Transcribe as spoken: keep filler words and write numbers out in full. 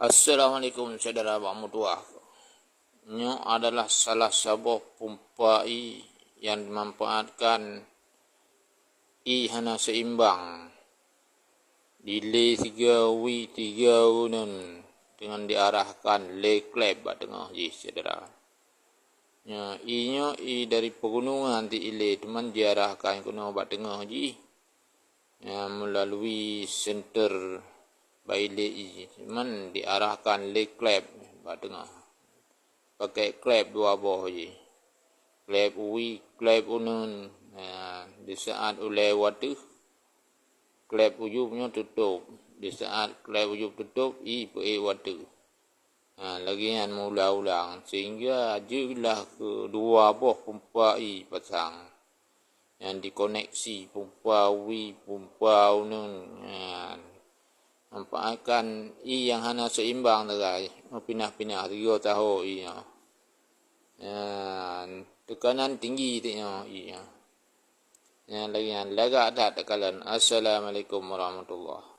Assalamualaikum syedara bak meutuah. Nyoe adalah salah saboh pompa ie nyang manfaatkan ie hana seimbang. Dilé siga wie tiga uneun deungon diarahkan lé klep bak teungoh jih syedara. Nyoe ie nyoe ie dari pegunungan ti ilé teuma diarahkan keunoe bak teungoh jih. Ya, melalui senter bak ilé ie, cuman diarahkan lé klep bak teungoh. Pakai klep dua boh jih. Klep wie, klep uneun. Ya, di saat ulée wateuh, klep ujub nyoe tutôp. Di saat klep ujub tutôp, ie peuék wateuh. Ha, lagée nyan meuulang-ulang, sehingga jeulah keu dua boh pompa ie pasang. Nyang dikoneksi pompa wie, pompa uneun. Ha, manfaatkan ie nyang hana seimbang sagai, meupinah-pinah tiga taho ie nyoe. Ha, teukanan tinggi teuk nyoe ie nyoe. Nyang lagée nyan lagak that teukalon. Assalamualaikum warahmatullahi.